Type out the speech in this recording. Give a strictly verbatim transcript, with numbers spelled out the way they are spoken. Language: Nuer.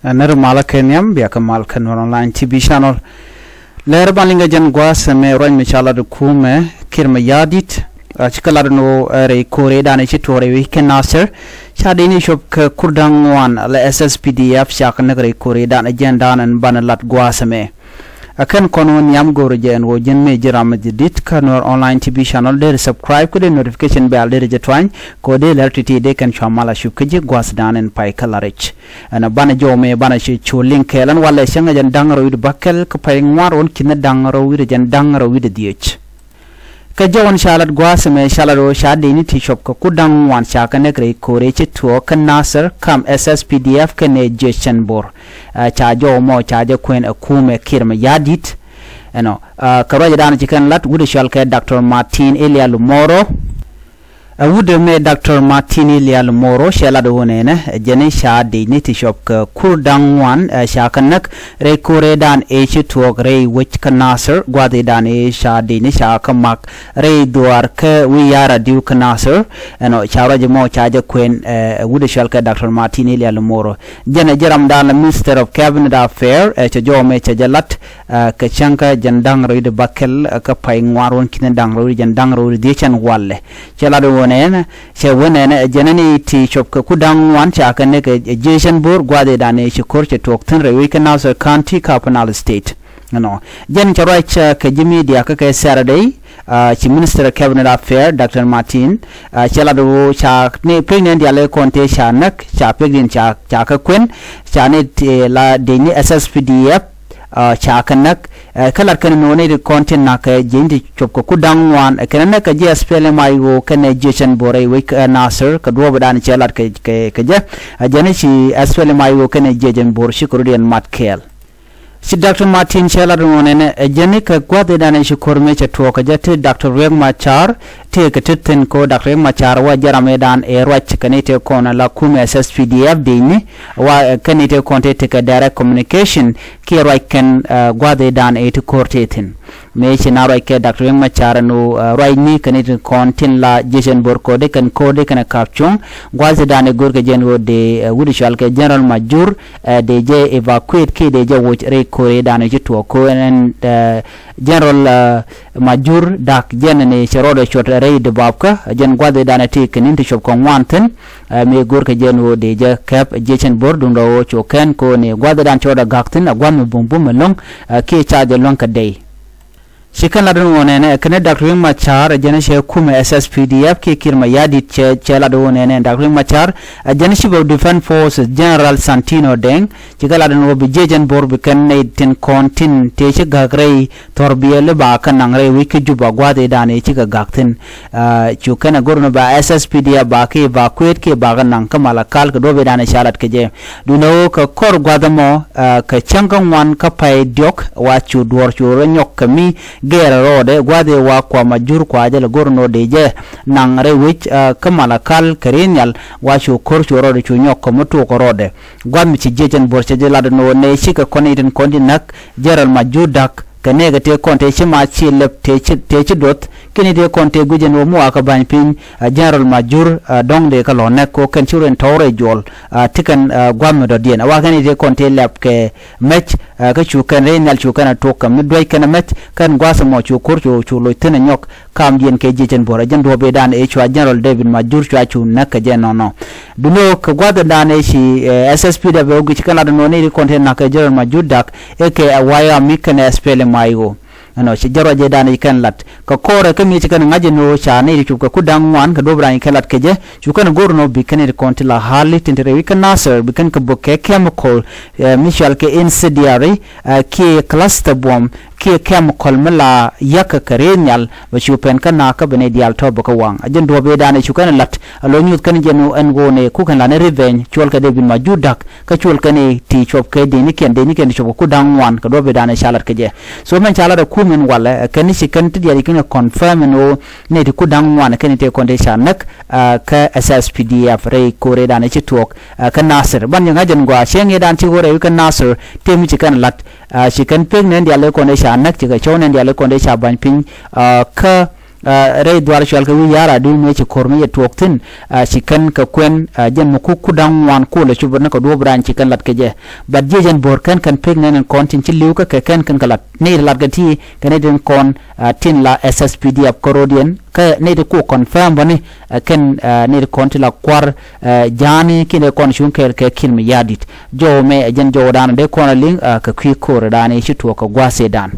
Ɛ nɛr malä kɛ nhiam bia kɛ mal kɛ Nuɛr online T V channel. Lɛr ban liŋ kɛ jɛn gua̱a̱th ɛmɛ ruac mi ca lat kumɛ Kiir Mayardit. Ɛ ci kɛ lat ni wä ɛ rɛy ko̱r ëëdan ɛ ci tuɔɔk rɛy wec kɛ Nasir. Ca dee ni cuɔp kɛ kur da̱ŋ ŋuan lɛ S S P D F ca kɛ näk rɛy ko̱r ëëdan ɛ jɛn da̱a̱n ɛn banɛ lat gua̱a̱th ɛmɛ. Ɛ kɛn kɔn wä nhiam go̱o̱rä jɛ ɛn ɣöö jɛn mëë ji̱ ram mi dhi̱t kä Nuɛr online T V channel deri subscribe kä dee notification bell deri jɛ tuany kɛ ɣöö dee lɛr ti̱ti̱ dee kɛn cua mal a cup kä ji̱ gua̱a̱th da̱a̱n ɛn pay kä la rɛc. Ɛn ɛ banɛ jɔw mëë banɛ ci cu liŋ kɛɛl ɛn walɛ cäŋ ɛ jɛn da̱ŋ rɛw wi̱cdɛ bäkɛl kä pay ŋuan ruɔ̱n ki̱n da̱ŋ rɛw wi̱cdɛ jɛn da̱ŋ rɛw wi̱cdɛ dhiec. Kɛ jɔw ɛn ca lat gua̱a̱th ɛmɛ ca lat ɣöö ca dee ni ti cuɔp kɛ kur da̱ŋ ŋuan ca kɛ näk rɛy ko̱r ëë ci tuɔɔk kä Nasir kam S S P D F kɛnɛ jiɛc cɛn bo̱r. Ɛ ca jɔw mɔ ca jɛ kuɛn ɛ kumɛ Kiir Mayardit. Ɛnɔ ɛ kɛ ruacɛ da̱a̱n ci kɛn lat wut ɛ cɔal kɛ Doctor Martin Elia Lumoro. Ɛ wut ɛmɛ Doctor Martin Elia Lumoro cɛ lat ɣöö nɛnɛ ɛ jɛn i̱ ca dee ni ti cuɔp kɛ kur da̱ŋ ŋuan ɛ ca kɛ näk rɛy ko̱r ëëdan ëë ci tuɔɔk rɛy wec kä Nasir gua̱a̱th ëëdan ëë ca dee ni ca kɛ mak rɛy dhuaar kä wi̱i̱ ya̱r a diw kä Nasir. Ɛnɔ ca ruac ɛmɔ ca jɛ kuɛn ɛ wut ɛ cɔal kɛ Doctor Martin Elia Lumoro. Jɛn ɛ ji̱ ramdan la Minister of Cabinet Affair ɛ cɛ jɔw mɛ cɛ jɛ lat ɛ kɛ cäŋ kä jɛn da̱ŋ rɛw wi̱cdɛ bäkɛl ɛ kä pay ŋuan ruɔ̱n ki̱n da̱ŋ rɛw wi̱cdɛ jɛn da̱ŋ rɛw wi̱cdɛ dhiec ɛn walɛ. Cɛ lat ɣöö nɛnɛ cɛ wä nɛnɛ ɛ jɛn ni ti cuɔp kɛ kur da̱ŋ ŋuan ca kɛ näk ɛ jiɛc cɛn bo̱r gua̱a̱th ëëdan ëë ci ko̱r cɛ tuɔɔk thi̱n rɛy wec kä Nasir County kä Upper Nile State. Ɛnɔ jɛn cɛ ruac ɛ kɛ ji̱ media kä kɛ Saturday. Ɛ ci Minister of Cabinet Affair Doctor Martin ɛ cɛ lat ɣöö ca ni pek ni ɛn diaal ëë kɔn tëë ca näk ca pekdiɛn ca ca kɛ kuɛn ca ni ti la dee ni S S P D F ɛ ca kɛ näk. Ɛ kä lat kɛn ni wä ni ti kɔn tin na̱k kɛ jiɛc ti cuɔp kɛ kur da̱ŋ ŋuan ɛ kɛn näk kɛ ji̱ S P L M I O kɛnɛ jiɛc cɛn bo̱r rɛy wec kä Nasir kɛ duɔ̱ɔ̱p ëëdan cɛ lat kɛ kɛ kɛ jɛ. Ɛ jɛn i̱ ci S P L M I O kɛnɛ jiɛc cɛn bo̱r ci kɛ rɔ̱diɛn mat kɛɛl. Ci Doctor Martin cɛ lat ɣöö nɛnɛ ɛ jɛn i̱ kɛ gua̱a̱th ëëdan ëë ci ko̱r mëë cɛ tuɔɔk kɛ jɛ ti Doctor Riek Machar tëëkɛ ti thi̱n kɛ ɣöö Doctor Riek Machar wa jɛ ram ëëdan ëë ruac kɛ ni tëë kɔn la kumɛ S S P D F dee ni wa kɛ ni tëë kɔn tëë tekɛ direct communication kiɛ ruac kɛn ɛ gua̱a̱th ëëdan ëë ti ko̱r tëë thi̱n. Mëë ci na ruac kɛ Doctor Riek Machar ɛn ɣöö ɛ ruac ni kɛ ni ti kɔn tin la jiɛc cɛn bo̱r ko̱r dee kɛn ko̱r dee kɛn ɛ ka̱p cuɔ̱ŋ gua̱a̱th ëëdan ëë go̱r kɛ jɛ ɛn ɣöö dee ɛ wut ɛ cɔal kɛ General Majur ɛ dee jɛ evacuate kiɛ dee jɛ woc rɛy ko̱r ëëdan ëë ci tuɔɔk ko̱ ɛn ɛ General ɛ Majur Dak jɛn ni cɛ rɔɔdɛ cuɔt rɛy dubabkä jɛn gua̱a̱th ëëdan ëë ti kɛ ni̱n ti cuɔp kɛ ŋuan thi̱n. Ɛ mëë go̱r kɛ jɛn ɣöö dee jɛ kɛp jiɛc cɛn bo̱r duundɛ ɣöö cu kɛn ko̱ ni gua̱a̱th ëëdan cɛ rɔɔdɛ gak thi̱n ɛ gua̱a̱th mi bumbum mi lo̱ŋ ɛ kiɛ ca jɛ luäŋ kɛ dɛy. Ci kɛn lat in ɣöö nɛnɛ ɛ kɛn Doctor Riek Machar ɛ jɛn cɛ kumɛ S S P D F kiɛ Kiir Mayardit cɛ cɛ lat in ɣöö nɛnɛ Doctor Riek Machar ɛ jɛn Chief of Defence Forces General Santino Deng ci kɛ lat in ɣöö bi jiɛc cɛn bo̱r bi kɛn nɛy tin kɔn tin tëë ci gak rɛy thɔr biɛl i̱ ba kɛ naŋ rɛy wec kä Juba gua̱a̱th ëëdan ëë cikɛ gak thi̱n. Ɛ cu kɛn ɛ go̱r ni ba S S P D F ba kɛ evacuate kiɛ ba kɛ naŋ kä Malakal kɛ duɔ̱ɔ̱p ëëdan ëë ca lat kɛ jɛ. Duundɛ ɣöö kɛ kɔr gua̱a̱th ɛmɔ ɛ kɛ cäŋ kä ŋuan kä pay diɔ̱k wa cu duɔ̱ɔ̱r cu rɔ nyɔk kɛ mi gɛɛrɛ rɔɔdɛ gua̱a̱th ëë wa kua Majur kua jɛ lɛ go̱r ni ɣöö dee jɛ naŋ rɛy wec ɛ kä Malakal kɛ ri̱n nhial wa cu ko̱r cu rɔɔdɛ cu nyɔk kɛ mi tuɔɔk kɛ rɔɔdɛ. Gua̱a̱th mi ci jiɛc cɛn bo̱r cɛ jɛ lat ni ɣöö nɛy cikɛ kɔn i̱ tin kɔn ti näk General Majur Dak kɛ nɛɛkɛ tëë kɔn tëë ci ma ci lɛp tëë ci tëë ci duɔth kɛn i̱ tëë kɔn tëë guic ɛn ɣöö mi wakä ba̱ny piny ɛ General Majur ɛ dɔ̱ŋ dee kɛ lɔ näk kɛ ɣöö kɛn ci rɔ in tɔ̱w rɛy juɔl ɛ ti kɛn ɛ gua̱a̱th mi dɔ̱diɛn ɛ wa kɛn i̱ tëë kɔn tëë lɛp kɛ mɛc ɛ kä cu kɛn rɛy nhial cu kɛn ɛ tok kɛ mi duäc kɛn ɛ mɛc kɛn gua̱a̱th ɛmɔ cu ko̱r cu cu loc thi̱n ɛ nyɔk. Kamdiɛn kɛ jiɛc cɛn bo̱r ɛ jɛn duɔ̱ɔ̱p ëëdan ëë cua General David Majur cua cu näk kɛ jɛ nɔnɔ. Duundɛ ɣöö kɛ gua̱a̱th ëëdan ëë ci ɛ S S P D F ɛ wä guic kɛn lat ɛn ɣöö nɛy ti kɔn tëë näk kɛ General Majur Dak ëë kɛ ɛ wayami kɛnɛ S P L M I O. Ɛnɔ ci jɛ ruac ëëdan ëë ci kɛn lat kɛ kɔrɛ kä mi ci kɛn ŋa̱c ɛn ɣöö ca nɛy ti cup kɛ kur da̱ŋ ŋuan kɛ duɔ̱ɔ̱p ëëdan ci kɛn lat kɛ jɛ cu kɛn go̱r ɛn ɣöö bi kɛn nɛy ti kɔn ti la ɣa̱li tin te rɛy wec kä Nasir bi kɛn kɛ bök kɛ chemical ɛ mi cɔal kɛ incendiary ɛ kiɛ cluster bomb kiɛ chemical mi la yäkä kɛ ri̱n nhial bɛ cu pɛn kä nakä bɛ nɛy diaal tɔ̱ bɛ kä waŋ. A jɛn duɔ̱ɔ̱p ëëdan ëë cu kɛn lat a lo̱ nyuth kɛn jɛn ɛn ɣöö nɛ ku kɛn la ni revenge cuɔl kɛ David Majur Dak kä cuɔl kɛn i̱ ti cuɔp kɛ dee ni kɛn dee ni kɛn ti cuɔp kɛ kur da̱ŋ ŋuan kɛ duɔ̱ɔ̱p ëëdan ëë ca lat kɛ jɛ. So mɛn ca lat ɛ kumɛn walɛ ɛ kɛn i̱ ci kɛn ti diaal i̱ kɛn i̱ confirm ɛn ɣöö nɛy ti kur da̱ŋ ŋuan ɛ kɛn i̱ tëë kɔn tëë ca näk ɛ kä S S P D F rɛy ko̱r ëëdan ëë ci tuɔɔk ɛ kä Nasir. Ban jɛ ŋa̱c ɛn gɔaa cieŋ ëëdan ci ɣöö rɛy wec kä Nasir tëë mi ci kɛn lat. Ɛ ci kɛn pek nɛn diaal ëë kɔn dee ca näk ci kɛ cɔw nɛn diaal ëë kɔn dee ca ba̱ny piny ɛ kä Rɛy dhuar cual kɛ wi̱i̱ ya̱r a dui̱ mëë ci ko̱r mi yɛ tuɔɔk thi̱n. Ci kɛn kɛ kuɛn jɛn mi kuk ku da̱ŋ ŋuan kulɛ cupɛ ni kɛ duɔ̱ɔ̱p raan ci kɛn lat kɛ jɛ. But jiɛ jɛn bo̱o̱r kɛn kɛn pek nɛn in kɔn tin ci li̱w kä kɛ kɛn kɛn kɛ lat ni ti lat kɛ ti kɛ ni tin kɔn tin la S S P D F kärodiɛn kä ni ti ku confirm bä ni kɛn ni ti kɔn ti la kuar ja̱a̱ni ki̱n dee kɔn cuŋ kɛɛl kɛ ki̱n mi ya̱a̱ di̱t. Jɔw mɛ ɛ jɛn jɔw da̱a̱n dee kɔn a li̱ŋ kɛ kui̱ ko̱r da̱a̱n ci tuɔɔk kɛ gua̱a̱th dan.